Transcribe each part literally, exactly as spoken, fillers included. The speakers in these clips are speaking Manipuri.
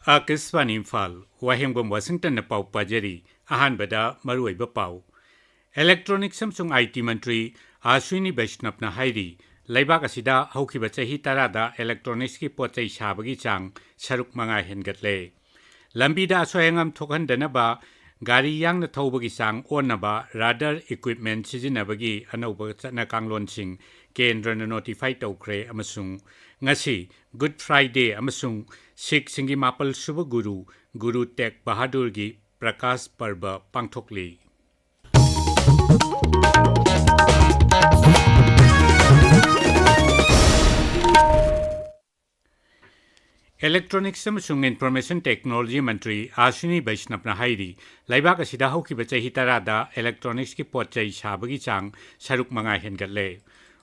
ꯑꯥꯀꯥꯁꯕꯥꯅꯤ ꯏꯝꯐꯥꯜ, ꯋꯥꯍꯦꯡꯕꯝ ꯋꯥꯁꯤꯡꯇꯟꯅ ꯄꯥꯎ ꯄꯥꯖꯔꯤ꯫ ꯑꯍꯥꯟꯕꯗ ꯃꯔꯨꯑꯣꯏꯕ ꯄꯥꯎ꯫ ꯏꯂꯦꯛꯇ꯭ꯔꯣꯅꯤꯛꯁ ꯑꯃꯁꯨꯡ ꯑꯥꯏ ꯇꯤ ꯃꯟꯇ꯭ꯔꯤ ꯑꯁ꯭ꯋꯤꯅꯤ ꯕꯩꯁꯅꯕꯅ ꯍꯥꯏꯔꯤ, ꯂꯩꯕꯥꯛ ꯑꯁꯤꯗ ꯍꯧꯈꯤꯕ ꯆꯍꯤ ꯇꯔꯥꯗ ꯏꯂꯦꯛꯇ꯭ꯔꯣꯅꯤꯛꯁꯀꯤ ꯄꯣꯠ ꯆꯩ ꯁꯥꯕꯒꯤ ꯆꯥꯡ ꯁꯔꯨꯛ ꯃꯉꯥ ꯍꯦꯟꯒꯠꯂꯦ꯫ ꯂꯝꯕꯤꯗ ꯑꯁꯣꯏ ꯑꯉꯥꯝ ꯊꯣꯛꯍꯟꯗꯅꯕ ꯒꯥꯔꯤ ꯌꯥꯡꯅ ꯊꯧꯕꯒꯤ ꯆꯥꯡ ꯑꯣꯟꯅꯕ ꯔꯥꯗꯥꯔ ꯏꯀ꯭ꯋꯤꯞꯃꯦꯟ ꯁꯤꯖꯤꯟꯅꯕꯒꯤ ꯑꯅꯧꯕ ꯆꯠꯅ ꯀꯥꯡꯂꯣꯟꯁꯤꯡ ꯀꯦꯟꯗ꯭ꯔꯅ ꯅꯣꯇꯤꯐꯥꯏ ꯇꯧꯈ꯭ꯔꯦ ꯑꯃꯁꯨꯡ ꯉꯁꯤ ꯒꯨꯗ ꯐ꯭ꯔꯥꯏꯗꯦ ꯑꯃꯁꯨꯡ ꯁꯤꯈꯁꯤꯡꯒꯤ ꯃꯥꯄꯜ ꯁꯨꯕ ꯒꯨꯔꯨ, ꯒꯨꯔꯨ ꯇꯦꯒ ꯕꯍꯥꯗꯨꯔꯒꯤ ꯄ꯭ꯔꯀꯥꯁ ꯄꯔꯕ ꯄꯥꯡꯊꯣꯛꯂꯤ꯫ ꯏꯂꯦꯛꯇ꯭ꯔꯣꯅꯤꯛꯁ ꯑꯃꯁꯨꯡ ꯏꯟꯐꯣꯔꯃꯦꯁꯟ ꯇꯦꯛꯅꯣꯂꯣꯖꯤ ꯃꯟꯇ꯭ꯔꯤ ꯑꯁ꯭ꯋꯤꯅꯤ ꯕꯩꯁꯅꯕꯅ ꯍꯥꯏꯔꯤ, ꯂꯩꯕꯥꯛ ꯑꯁꯤꯗ ꯍꯧꯈꯤꯕ ꯆꯍꯤ ꯇꯔꯥꯗ ꯏꯂꯦꯛꯇ꯭ꯔꯣꯅꯤꯛꯁꯀꯤ ꯄꯣꯠ ꯆꯩ ꯁꯥꯕꯒꯤ ꯆꯥꯡ ꯁꯔꯨꯛ ꯃꯉꯥ ꯍꯦꯟꯒꯠꯂꯦ꯫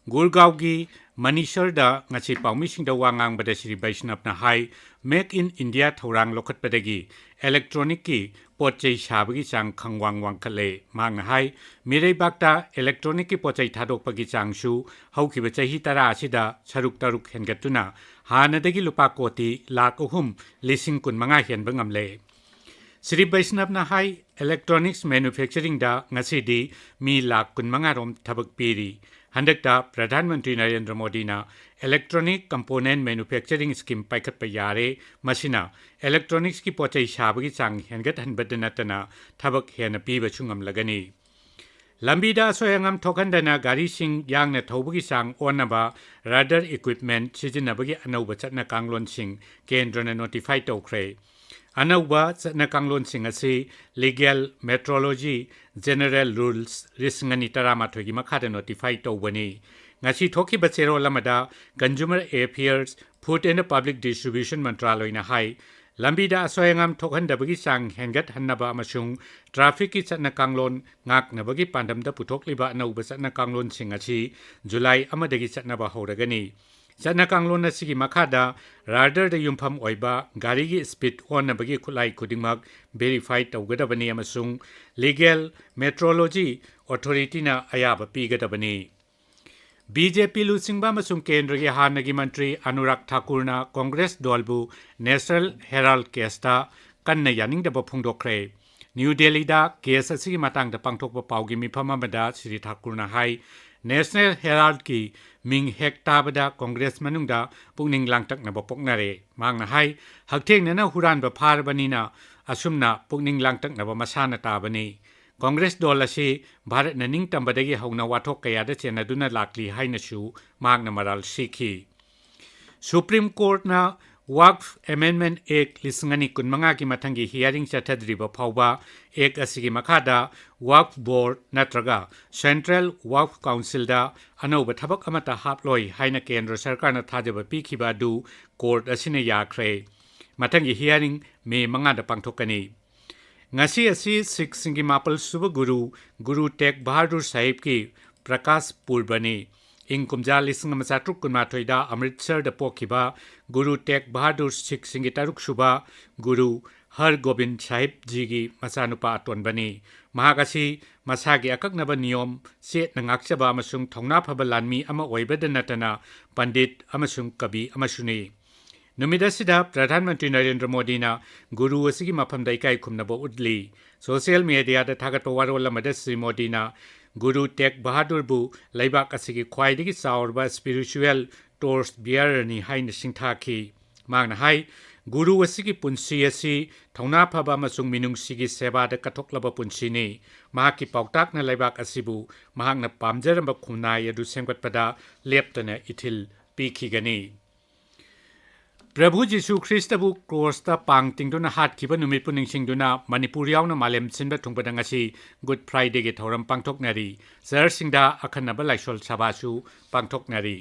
ꯒꯨꯔꯒꯥꯎꯒꯤ ꯃꯅꯤꯁꯔꯗ ꯉꯁꯤ ꯄꯥꯎꯃꯤꯁꯤꯡꯗ ꯋꯥ ꯉꯥꯡꯕꯗ ꯁ꯭ꯔꯤ ꯕꯩꯁꯅꯕꯅ ꯍꯥꯏ, ꯃꯦꯛ ꯏꯟ ꯏꯟꯗꯤꯌꯥ ꯊꯧꯔꯥꯡ ꯂꯧꯈꯠꯄꯗꯒꯤ ꯏꯂꯦꯛꯇ꯭ꯔꯣꯅꯤꯛꯀꯤ ꯄꯣꯠ ꯆꯩ ꯁꯥꯕꯒꯤ ꯆꯥꯡ ꯈꯪꯋꯥꯡ ꯋꯥꯡꯈꯠꯂꯦ꯫ ꯃꯍꯥꯛꯅ ꯍꯥꯏ, ꯃꯤꯔꯩꯕꯥꯛꯇ ꯏꯂꯦꯛꯇ꯭ꯔꯣꯅꯤꯛꯀꯤ ꯄꯣꯠ ꯆꯩ ꯊꯥꯗꯣꯛꯄꯒꯤ ꯆꯥꯡꯁꯨ ꯍꯧꯈꯤꯕ ꯆꯍꯤ ꯇꯔꯥ ꯑꯁꯤꯗ ꯁꯔꯨꯛ ꯇꯔꯨꯛ ꯍꯦꯟꯒꯠꯇꯨꯅ ꯍꯥꯟꯅꯗꯒꯤ ꯂꯨꯄꯥ ꯀꯣꯇꯤ ꯂꯥꯈ ꯑꯍꯨꯝ ꯂꯤꯁꯤꯡ ꯀꯨꯟ ꯃꯉꯥ ꯍꯦꯟꯕ ꯉꯝꯂꯦ꯫ ꯁ꯭ꯔꯤ ꯕꯩꯁꯅꯕꯅ ꯍꯥꯏ, ꯏꯂꯦꯛꯇ꯭ꯔꯣꯅꯤꯛꯁ ꯃꯦꯅꯨꯐꯦꯛꯆꯔꯤꯡꯗ ꯉꯁꯤꯗꯤ ꯃꯤ ꯂꯥꯈ ꯀꯨꯟ ꯃꯉꯥ ꯔꯣꯝ ꯊꯕꯛ ꯄꯤꯔꯤ꯫ ꯍꯟꯗꯛꯇ ꯄ꯭ꯔꯙꯥꯟ ꯃꯟꯇ꯭ꯔꯤ ꯅꯔꯦꯟꯗ꯭ꯔ ꯃꯣꯗꯤꯅ ꯏꯂꯦꯛꯇ꯭ꯔꯣꯅꯤꯛ ꯀꯝꯄꯣꯅꯦꯟ ꯃꯦꯅꯨꯐꯦꯛꯆꯔꯤꯡ ꯁ꯭ꯀꯤꯝ ꯄꯥꯏꯈꯠꯄ ꯌꯥꯔꯦ꯫ ꯃꯁꯤꯅ ꯏꯂꯦꯛꯇ꯭ꯔꯣꯅꯤꯛꯁꯀꯤ ꯄꯣꯠ ꯆꯩ ꯁꯥꯕꯒꯤ ꯆꯥꯡ ꯍꯦꯟꯒꯠꯍꯟꯕꯗ ꯅꯠꯇꯅ ꯊꯕꯛ ꯍꯦꯟꯅ ꯄꯤꯕꯁꯨ ꯉꯝꯂꯒꯅꯤ꯫ ꯂꯝꯕꯤꯗ ꯑꯁꯣꯏ ꯑꯉꯥꯝ ꯊꯣꯛꯍꯟꯗꯅ ꯒꯥꯔꯤꯁꯤꯡ ꯌꯥꯡꯅ ꯊꯧꯕꯒꯤ ꯆꯥꯡ ꯑꯣꯟꯅꯕ ꯔꯥꯗꯥꯔ ꯏꯀ꯭ꯋꯤꯞꯃꯦꯟ ꯁꯤꯖꯤꯟꯅꯕꯒꯤ ꯑꯅꯧꯕ ꯆꯠꯅ ꯀꯥꯡꯂꯣꯟꯁꯤꯡ ꯀꯦꯟꯗ꯭ꯔꯅ ꯅꯣꯇꯤꯐꯥꯏ ꯇꯧꯈ꯭ꯔꯦ꯫ ꯑꯅꯧꯕ ꯆꯠꯅ ꯀꯥꯡꯂꯣꯟꯁꯤꯡ ꯑꯁꯤ ꯂꯤꯒꯦꯜ ꯃꯦꯇ꯭ꯔꯣꯂꯣꯖꯤ ꯖꯦꯅꯔꯦꯜ ꯔꯨꯜꯁ ꯂꯤꯁꯤꯡ ꯑꯅꯤ ꯇꯔꯥꯃꯥꯊꯣꯏꯒꯤ ꯃꯈꯥꯗ ꯅꯣꯇꯤꯐꯥꯏ ꯇꯧꯕꯅꯤ꯫ ꯉꯁꯤ ꯊꯣꯛꯈꯤꯕ ꯆꯦꯔꯣꯜ ꯑꯃꯗ consumer affairs, food and public distribution ꯃꯟꯇ꯭ꯔꯥꯂꯣꯏꯅ ꯍꯥꯏ, ꯂꯝꯕꯤꯗ ꯑꯁꯣꯏ ꯑꯉꯥꯝ ꯊꯣꯛꯍꯟꯗꯕꯒꯤ ꯆꯥꯡ ꯍꯦꯟꯒꯠꯍꯟꯅꯕ ꯑꯃꯁꯨꯡ ꯇ꯭ꯔꯥꯐꯤꯛꯀꯤ ꯆꯠꯅ ꯀꯥꯡꯂꯣꯟ ꯉꯥꯛꯅꯕꯒꯤ ꯄꯥꯟꯗꯝꯗ ꯄꯨꯊꯣꯛꯂꯤꯕ ꯑꯅꯧꯕ ꯆꯠꯅ ꯀꯥꯡꯂꯣꯟꯁꯤꯡ ꯑꯁꯤ ꯖꯨꯂꯥꯏ ꯑꯃꯗꯒꯤ ꯆꯠꯅꯕ ꯍꯧꯔꯒꯅꯤ꯫ ꯆꯠꯅ ꯀꯥꯡꯂꯣꯟ ꯑꯁꯤꯒꯤ ꯃꯈꯥꯗ ꯔꯥꯗꯥꯔꯗ ꯌꯨꯝꯐꯝ ꯑꯣꯏꯕ ꯒꯥꯔꯤꯒꯤ ꯁ꯭ꯄꯤꯗ ꯑꯣꯟꯅꯕꯒꯤ ꯈꯨꯠꯂꯥꯏ ꯈꯨꯗꯤꯡꯃꯛ ꯚꯦꯔꯤꯐꯥꯏ ꯇꯧꯒꯗꯕꯅꯤ ꯑꯃꯁꯨꯡ ꯂꯤꯒꯦꯜ ꯃꯦꯇ꯭ꯔꯣꯂꯣꯖꯤ ꯑꯣꯊꯣꯔꯤꯇꯤꯅ ꯑꯌꯥꯕ ꯄꯤꯒꯗꯕꯅꯤ꯫ ꯕꯤ ꯖꯦ ꯄꯤ ꯂꯨꯆꯤꯡꯕ ꯑꯃꯁꯨꯡ ꯀꯦꯟꯗ꯭ꯔꯒꯤ ꯍꯥꯟꯅꯒꯤ ꯃꯟꯇ꯭ꯔꯤ ꯑꯅꯨꯔꯥꯒ ꯊꯥꯀꯨꯔꯅ ꯀꯣꯡꯒ꯭ꯔꯦꯁ ꯗꯣꯜꯕꯨ ꯅꯦꯁꯅꯦꯜ ꯍꯦꯔꯥꯜꯗ ꯀꯦꯁꯇ ꯀꯟꯅ ꯌꯥꯅꯤꯡꯗꯕ ꯐꯣꯡꯗꯣꯛꯈ꯭ꯔꯦ꯫ ꯅ꯭ꯌꯨ ꯗꯦꯜꯂꯤꯗ ꯀꯦꯁ ꯑꯁꯤꯒꯤ ꯃꯇꯥꯡꯗ ꯄꯥꯡꯊꯣꯛꯄ ꯄꯥꯎꯒꯤ ꯃꯤꯐꯝ ꯑꯃꯗ ꯁ꯭ꯔꯤ ꯊꯥꯀꯨꯔꯅ ꯍꯥꯏ, ꯅꯦꯁꯅꯦꯜ ꯍꯦꯔꯥꯜꯗꯀꯤ ꯃꯤꯡ ꯍꯦꯛ ꯇꯥꯕꯗ ꯀꯣꯡꯒ꯭ꯔꯦꯁ ꯃꯅꯨꯡꯗ ꯄꯨꯛꯅꯤꯡ ꯂꯥꯡꯇꯛꯅꯕ ꯄꯣꯛꯅꯔꯦ꯫ ꯃꯍꯥꯛꯅ ꯍꯥꯏ, ꯍꯛꯊꯦꯡꯅꯅ ꯍꯨꯔꯥꯟꯕ ꯐꯥꯔꯕꯅꯤꯅ ꯑꯁꯨꯝꯅ ꯄꯨꯛꯅꯤꯡ ꯂꯥꯡꯇꯛꯅꯕ ꯃꯁꯥꯅ ꯇꯥꯕꯅꯤ꯫ ꯀꯣꯡꯒ꯭ꯔꯦꯁ ꯗꯣꯜ ꯑꯁꯤ ꯚꯥꯔꯠꯅ ꯅꯤꯡꯇꯝꯕꯗꯒꯤ ꯍꯧꯅ ꯋꯥꯊꯣꯛ ꯀꯌꯥꯗ ꯆꯦꯟꯅꯗꯨꯅ ꯂꯥꯛꯂꯤ ꯍꯥꯏꯅꯁꯨ ꯃꯍꯥꯛꯅ ꯃꯔꯥꯜ ꯁꯤꯈꯤ꯫ ꯁꯨꯄ꯭ꯔꯤꯝ ꯀꯣꯔꯠꯅ ꯋꯥꯛꯐ ꯑꯦꯃꯦꯟꯗꯃꯦꯟꯠ ꯑꯦꯛ ꯂꯤꯁꯤꯡ ꯑꯅꯤ ꯀꯨꯟꯃꯉꯥꯒꯤ ꯃꯊꯪꯒꯤ ꯍꯤꯌꯥꯔꯤꯡ ꯆꯠꯊꯗ꯭ꯔꯤꯕ ꯐꯥꯎꯕ ꯑꯦꯛ ꯑꯁꯤꯒꯤ ꯃꯈꯥꯗ ꯋꯥꯛꯐ ꯕꯣꯔꯗ ꯅꯠꯇ꯭ꯔꯒ ꯁꯦꯟꯇ꯭ꯔꯦꯜ ꯋꯥꯛꯐ ꯀꯥꯎꯟꯁꯤꯜꯗ ꯑꯅꯧꯕ ꯊꯕꯛ ꯑꯃꯠꯇ ꯍꯥꯞꯂꯣꯏ ꯍꯥꯏꯅ ꯀꯦꯟꯗ꯭ꯔ ꯁꯔꯀꯥꯔꯅ ꯊꯥꯖꯕ ꯄꯤꯈꯤꯕ ꯑꯗꯨ ꯀꯣꯔꯠ ꯑꯁꯤꯅ ꯌꯥꯈ꯭ꯔꯦ꯫ ꯃꯊꯪꯒꯤ ꯍꯤꯌꯥꯔꯤꯡ ꯃꯦ ꯃꯉꯥꯗ ꯄꯥꯡꯊꯣꯛꯀꯅꯤ꯫ ꯉꯁꯤ ꯑꯁꯤ ꯁꯤꯈꯁꯤꯡꯒꯤ ꯃꯥꯄꯜ ꯁꯨꯕ ꯒꯨꯔꯨ, ꯒꯨꯔꯨ ꯇꯦꯒ ꯕꯍꯥꯗꯨꯔ ꯁꯥꯍꯤꯕꯀꯤ ꯄ꯭ꯔꯀꯥꯁ ꯄꯨꯔꯕꯅꯤ꯫ ꯏꯪ ꯀꯨꯝꯖꯥ ꯂꯤꯁꯤꯡ ꯑꯃ ꯆꯥꯇ꯭ꯔꯨꯛ ꯀꯨꯟꯃꯥꯊꯣꯏꯗ ꯑꯃ꯭ꯔꯤꯠꯁꯔꯗ ꯄꯣꯛꯈꯤꯕ ꯒꯨꯔꯨ ꯇꯦꯒ ꯕꯍꯥꯗꯨꯔ ꯁꯤꯈꯁꯤꯡꯒꯤ ꯇꯔꯨꯛ ꯁꯨꯕ ꯒꯨꯔꯨ ꯍꯔ ꯒꯣꯕꯤꯟ ꯁꯥꯍꯤꯕ ꯖꯤꯒꯤ ꯃꯆꯥꯅꯨꯄꯥ ꯑꯇꯣꯟꯕꯅꯤ꯫ ꯃꯍꯥꯛ ꯑꯁꯤ ꯃꯁꯥꯒꯤ ꯑꯀꯛꯅꯕ ꯅꯤꯌꯣꯝ ꯆꯦꯠꯅ ꯉꯥꯛꯆꯕ ꯑꯃꯁꯨꯡ ꯊꯧꯅꯥ ꯐꯕ ꯂꯥꯟꯃꯤ ꯑꯃ ꯑꯣꯏꯕꯗ ꯅꯠꯇꯅ ꯄꯟꯗꯤꯠ ꯑꯃꯁꯨꯡ ꯀꯕꯤ ꯑꯃꯁꯨꯅꯤ꯫ ꯅꯨꯃꯤꯠ ꯑꯁꯤꯗ ꯄ꯭ꯔꯙꯥꯟ ꯃꯟꯇ꯭ꯔꯤ ꯅꯔꯦꯟꯗ꯭ꯔ ꯃꯣꯗꯤꯅ ꯒꯨꯔꯨ ꯑꯁꯤꯒꯤ ꯃꯐꯝꯗ ꯏꯀꯥꯏ ꯈꯨꯝꯅꯕ ꯎꯠꯂꯤ꯫ ꯁꯣꯁꯤꯌꯦꯜ ꯃꯦꯗꯤꯌꯥꯗ ꯊꯥꯒꯠꯄ ꯋꯥꯔꯣꯜ ꯑꯃꯗ ꯁ꯭ꯔꯤ ꯃꯣꯗꯤꯅ ꯒꯨꯔꯨ ꯇꯦꯒ ꯕꯍꯥꯗꯨꯔꯕꯨ ꯂꯩꯕꯥꯛ ꯑꯁꯤꯒꯤ ꯈ꯭ꯋꯥꯏꯗꯒꯤ ꯆꯥꯎꯔꯕ ꯁ꯭ꯄꯤꯔꯤꯆꯨꯋꯦꯜ ꯇꯣꯔꯆ ꯕꯤꯌꯔꯅꯤ ꯍꯥꯏꯅ ꯁꯤꯡꯊꯥꯈꯤ꯫ ꯃꯍꯥꯛꯅ ꯍꯥꯏ, ꯒꯨꯔꯨ ꯑꯁꯤꯒꯤ ꯄꯨꯟꯁꯤ ꯑꯁꯤ ꯊꯧꯅꯥ ꯐꯕ ꯑꯃꯁꯨꯡ ꯃꯤꯅꯨꯡꯁꯤꯒꯤ ꯁꯦꯕꯥꯗ ꯀꯠꯊꯣꯛꯂꯕ ꯄꯨꯟꯁꯤꯅꯤ꯫ ꯃꯍꯥꯛꯀꯤ ꯄꯥꯎꯇꯥꯛꯅ ꯂꯩꯕꯥꯛ ꯑꯁꯤꯕꯨ ꯃꯍꯥꯛꯅ ꯄꯥꯝꯖꯔꯝꯕ ꯈꯨꯟꯅꯥꯏ ꯑꯗꯨ ꯁꯦꯝꯒꯠꯄꯗ ꯂꯦꯞꯇꯅ ꯏꯊꯤꯜ ꯄꯤꯈꯤꯒꯅꯤ꯫ ꯄ꯭ꯔꯚꯨ ꯖꯤꯁꯨ ꯈ꯭ꯔꯤꯁꯇꯕꯨ ꯀ꯭ꯔꯣꯁꯇ ꯄꯥꯡ ꯇꯤꯡꯗꯨꯅ ꯍꯥꯠꯈꯤꯕ ꯅꯨꯃꯤꯠꯄꯨ ꯅꯤꯡꯁꯤꯡꯗꯨꯅ ꯃꯅꯤꯄꯨꯔ ꯌꯥꯎꯅ ꯃꯥꯂꯦꯝ ꯁꯤꯟꯕ ꯊꯨꯡꯕꯗ ꯉꯁꯤ ꯒꯨꯗ ꯐ꯭ꯔꯥꯏꯗꯦꯒꯤ ꯊꯧꯔꯝ ꯄꯥꯡꯊꯣꯛꯅꯔꯤ꯫ ꯆꯔꯆꯁꯤꯡꯗ ꯑꯈꯟꯅꯕ ꯂꯥꯏꯁꯣꯜ ꯁꯚꯥꯁꯨ ꯄꯥꯡꯊꯣꯛꯅꯔꯤ꯫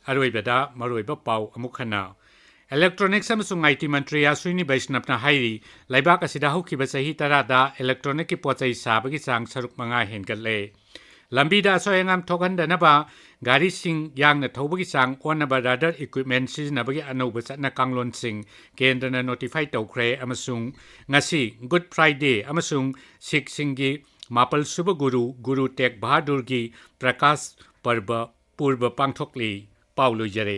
ꯑꯔꯣꯏꯕꯗ ꯃꯔꯨꯑꯣꯏꯕ ꯄꯥꯎ ꯑꯃꯨꯛ ꯍꯟꯅ꯫ ꯏꯂꯦꯛꯇ꯭ꯔꯣꯅꯤꯛꯁ ꯑꯃꯁꯨꯡ ꯑꯥꯏ ꯇꯤ ꯃꯟꯇ꯭ꯔꯤ ꯑꯁ꯭ꯋꯤꯅꯤ ꯕꯩꯁꯅꯕꯅ ꯍꯥꯏꯔꯤ, ꯂꯩꯕꯥꯛ ꯑꯁꯤꯗ ꯍꯧꯈꯤꯕ ꯆꯍꯤ ꯇꯔꯥꯗ ꯏꯂꯦꯛꯇ꯭ꯔꯣꯅꯤꯛꯀꯤ ꯄꯣꯠ ꯆꯩ ꯁꯥꯕꯒꯤ ꯆꯥꯡ ꯁꯔꯨꯛ ꯃꯉꯥ ꯍꯦꯟꯒꯠꯂꯦ꯫ ꯂꯝꯕꯤꯗ ꯑꯁꯣꯏ ꯑꯉꯥꯝ ꯊꯣꯛꯍꯟꯗꯅꯕ ꯒꯥꯔꯤꯁꯤꯡ ꯌꯥꯡꯅ ꯊꯧꯕꯒꯤ ꯆꯥꯡ ꯑꯣꯟꯅꯕ ꯔꯥꯗꯥꯔ ꯏꯀ꯭ꯋꯤꯞꯃꯦꯟꯠ ꯁꯤꯖꯤꯟꯅꯕꯒꯤ ꯑꯅꯧꯕ ꯆꯠꯅ ꯀꯥꯡꯂꯣꯟꯁꯤꯡ ꯀꯦꯟꯗ꯭ꯔꯅ ꯅꯣꯇꯤꯐꯥꯏ ꯇꯧꯈ꯭ꯔꯦ ꯑꯃꯁꯨꯡ ꯉꯁꯤ ꯒꯨꯗ ꯐ꯭ꯔꯥꯏꯗꯦ ꯑꯃꯁꯨꯡ ꯁꯤꯈꯁꯤꯡꯒꯤ ꯃꯥꯄꯜ ꯁꯨꯕ ꯒꯨꯔꯨ, ꯒꯨꯔꯨ ꯇꯦꯒ ꯕꯍꯥꯗꯨꯔꯒꯤ ꯄ꯭ꯔꯀꯥꯁ ꯄꯔꯕ ꯄꯨꯔꯕ ꯄꯥꯡꯊꯣꯛꯂꯤ꯫ ꯄꯥꯎ ꯂꯣꯏꯖꯔꯦ꯫